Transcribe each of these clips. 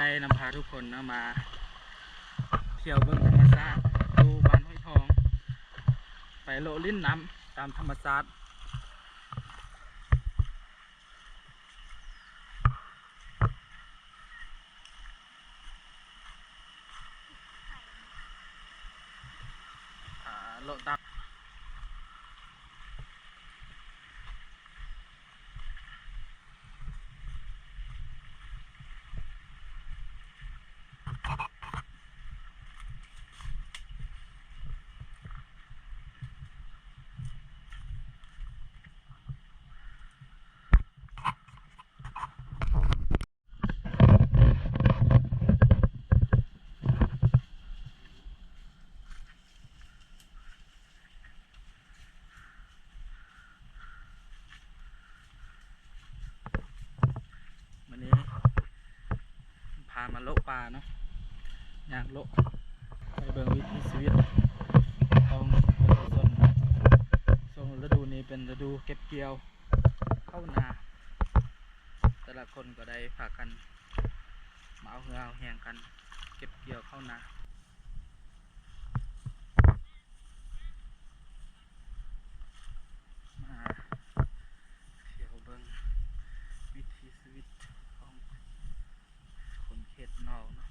ໄດ້ນຳພາທຸກຄົນເນາະ ມາທ່ຽວເບິ່ງທຳມະຊາດຢູ່ບ້ານຫ້ວຍທອງ ໄປເລາະຫຼິ້ນນ້ຳຕາມທຳມະຊາດ. ອ່າ ເລາະຕາມ ມື້ນີ້ພາມາເລາະປ່າເນາະ ຍ່າງເລາະໄປເບິ່ງວິຖີຊີວິດຂອງປະຊາຊົນ. ຊ່ວງລະດູນີ້ເປັນລະດູເກັບກ່ຽວເຂົ້ານາ ແຕ່ລະຄົນກໍໄດ້ພາກັນມາເອົາເຫື່ອເອົາແຮງກັນເກັບກ່ຽວເຂົ້ານາ. ມາທ່ຽວເບິ່ງວິຖີຊີວິດຂອງຄົນເຂດນອກເນາະ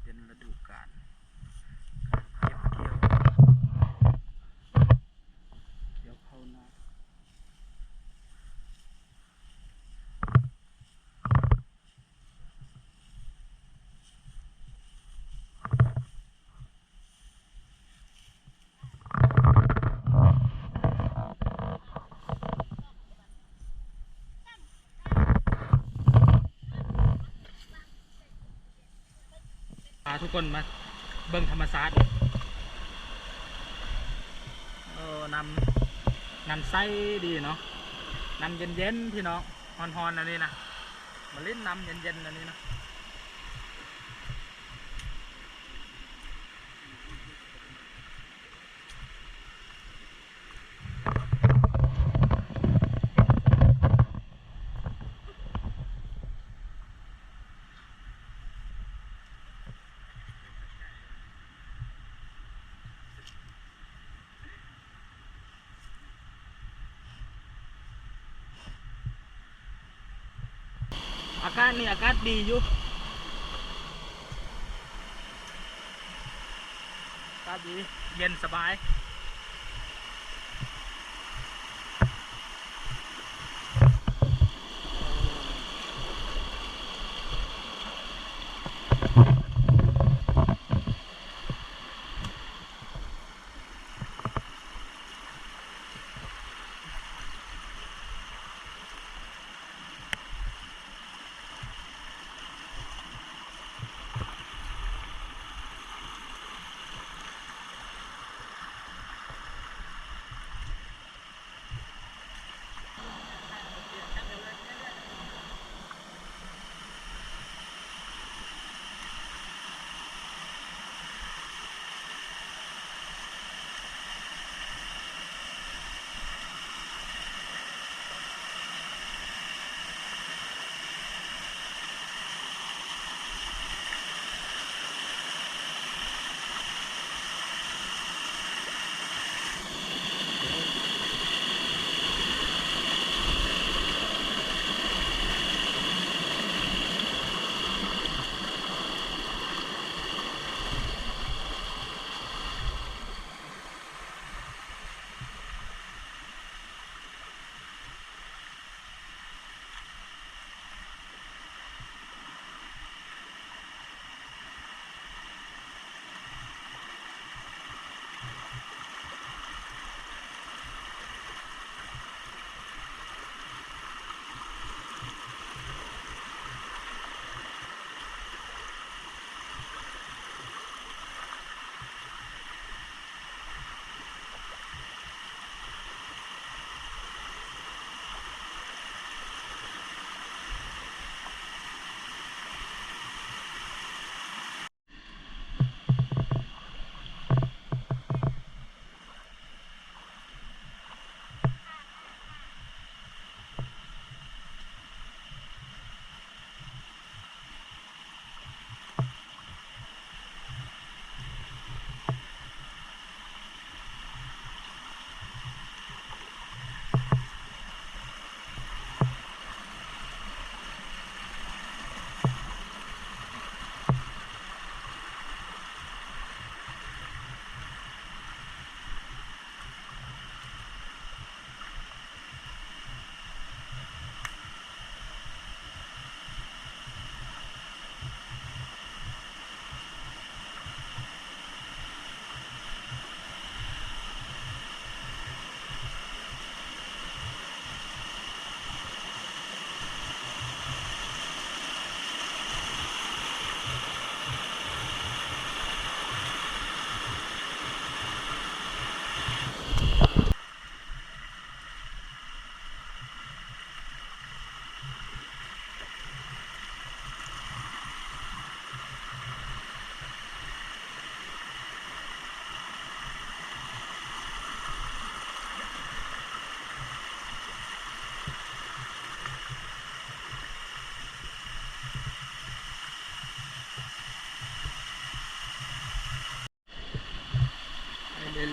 ເປັນລະດູການ ການເກັບກ່ຽວ ກ່ຽວເຂົ້ານາ. ພາທຸກຄົນມາເບິ່ງທຳມະຊາດ. ໂອ້ ນ້ຳ ນ້ຳໃສດີເນາະ ນ້ຳເຢັນໆ ພີ່ນ້ອງ. ຮ້ອນໆ ແນວນີ້ນະ ມາຫຼິ້ນນ້ຳເຢັນໆ ແນວນີ້ນະ. ອາກາດນີ້ອາກາດດີຢູ່ ອາກາດດີ ເຢັນສະບາຍ. ເ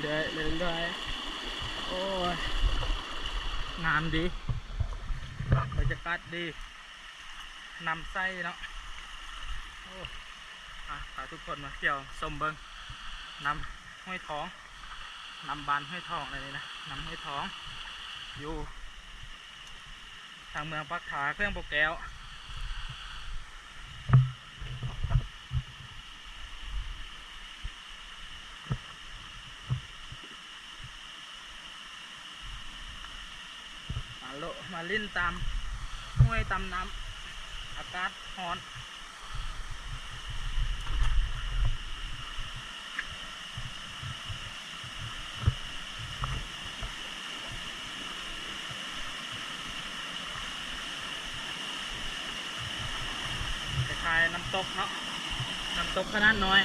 ເລື້ອຍໆ ໂອ້ຍ ງາມດີ ບັນຍາກາດດີ ນ້ຳໃສເນາະ. ໂອ້ ອາ ພາທຸກຄົນມາທ່ຽວຊົມເບິ່ງນ້ຳຫ້ວຍທອງ ນ້ຳບ້ານຫ້ວຍທອງ ອັນນີ້ນະ ນ້ຳຫ້ວຍທອງ ຢູ່ ທາງເມືອງປາກທາ ແຂວງບໍ່ແກ້ວ. ມາໂລະມາຫຼິ້ນຕາມຫ້ວຍຕາມນ້ຳ ອາກາດຮ້ອນ. ຄ້າຍໆ ນ້ຳຕົກເນາະ ນ້ຳຕົກຂະໜາດນ້ອຍ.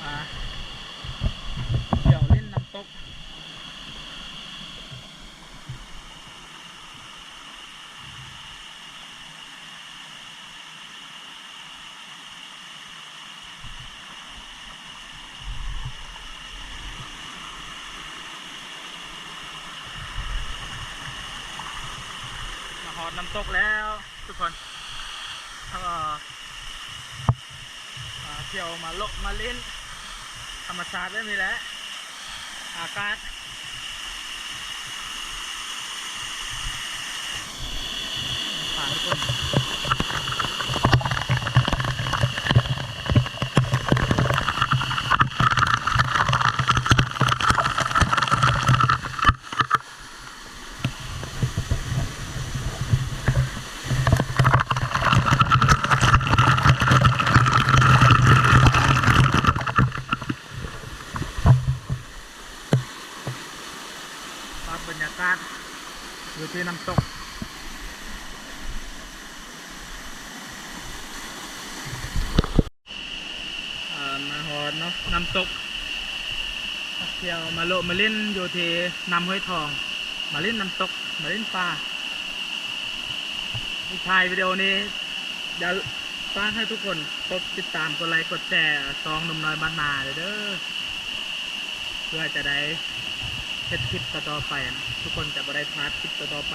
ອາ ທ່ຽວຫຼິ້ນນ້ຳຕົກ. ມາຮອດນ້ຳຕົກແລ້ວທຸກຄົນ ເຮົາກໍ ມາທ່ຽວມາໂລະມາຫຼິ້ນ ທຳມະຊາດແບບນີ້ແຫຼະ ອາກາດ ພາທຸກຄົນ ພາບບັນຍາກາດຢູ່ທີ່ນ້ຳຕົກ. ອ່າ ມາຮອດເນາະ ນ້ຳຕົກ ມາທ່ຽວມາໂລະມາຫຼິ້ນຢູ່ທີ່ນ້ຳຫ້ວຍທອງ ມາຫຼິ້ນນ້ຳຕົກ ມາຫຼິ້ນປາ. ສຸດທ້າຍວິດີໂອນີ້ ຢາກຝາກໃຫ້ທຸກຄົນກົດຕິດຕາມ ກົດໄລ ກົດແຊ ຊ່ອງໜຸ່ມນ້ອຍບ້ານນາເດີ ເພື່ອຈະໄດ້ເຮັດຄລິບຕໍ່ໆໄປ ທຸກຄົນຈະບໍ່ໄດ້ພາດຄລິບຕໍ່ໆໄປ.